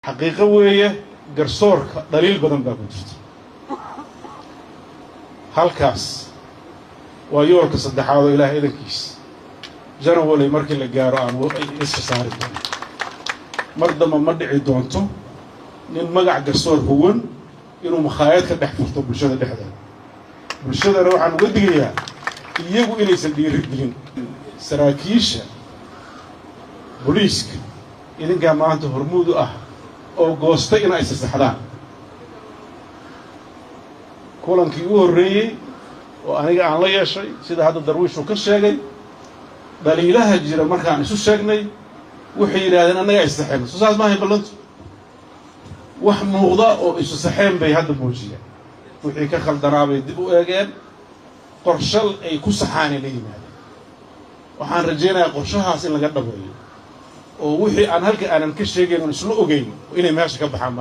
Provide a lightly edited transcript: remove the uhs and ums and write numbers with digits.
Xaqiiqo weeye, garsoorka dhaliil badan baa ku jirta. Halkaas waa yoolka saddexaad oo Ilaah idankiis January markii la gaaro aan iska saari doono. Mar damba ma dhici doonto nin magac garsoor huwan inuu makhaayad ka dhex furto bulshada dhexdeeda. Bulshadana waxaan uga digayaa iyagu inaysan dhiiri gelin saraakiisha booliiska. Idinkaa maanta hormuud u ah oo goostay inay isasaxdaan. Kulankii u horreeyey oo aniga aan la yeeshay, sida hadda Darwiishu ka sheegay, dhaliilaha jira markaan isu sheegnay, waxay yidhahdeen, "Annagaa isasaxeen." Soo saas maahay ballantu? Wax muuqda oo isu saxeen bay hadda muujiyeen. Wixii ka khaldanaa bay dib u eegeen, qorshal ay ku saxaanay la yimaadeen. Waxaan rajaynayaa qorshahaas in laga dhabeeyo oo wixii aan halka aanan ka sheegayn oon isla ogeyn inay meesha ka baxaan.